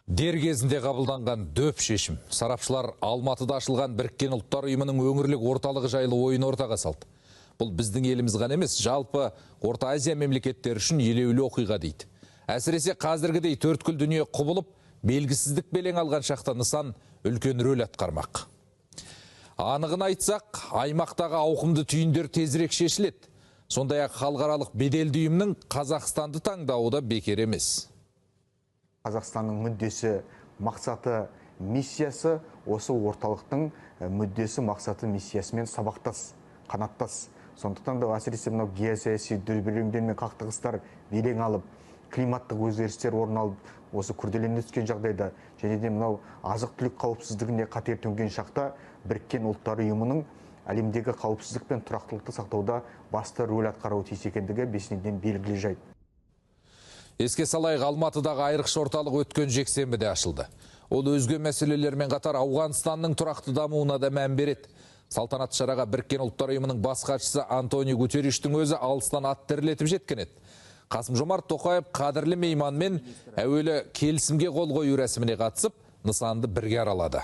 Дер кезінде қабылданған дөп шешім. Сарапшылар Алматыда ашылған Біріккен Ұлттар Ұйымының өңірлік орталығы жайлы ойын ортаға салды. Бұл біздің еліміз ғана емес, жалпы Орта Азия мемлекеттері үшін елеулі оқиға дейді. Әсіресе қазіргідей төрткүл дүние құбылып, белгісіздік белең алған шақта нысан үлкен рөл атқармақ. Анығын айтсақ, аймақтағы ауқымды түйіндер тезірек шешіледі. Сондай-ақ халықаралық беделді ұйымның Қазақстанды таңдауы да бекер емес. Қазақстанның мүддесі, мақсаты, миссиясы осы орталықтың мүддесі, мақсаты, миссиясымен сабақтас, қанаттас. Сондықтан да әсіресе мынау геосаяси дүрбелеңдер мен қақтығыстар белең алып, климаттық өзгерістер орын алып, осы күрделене түскен жағдайда және де мынау азық-түлік қауіпсіздігіне қатер төнген шақта Біріккен Ұлттар Ұйымының әлемдегі қауіпсіздік пен тұрақтылықты сақтауда басты рөл атқаруы тиіс екендігі бесінеден белгілі жайт. Еске салайық, Алматыдағы айрықша орталық өткен жексенбіде ашылды. Ол өзге мәселелермен қатар Ауғанстанның тұрақты дамуына да мән береді. Салтанатты шараға Біріккен Ұлттар Ұйымының бас хатшысы Антонио Гутерриштің өзі алыстан ат терлетіп жеткен еді. Қасым-Жомарт Тоқаев қадірлі мейманмен әуелі келісімге қол қою рәсіміне қатысып, нысанды бірге аралады.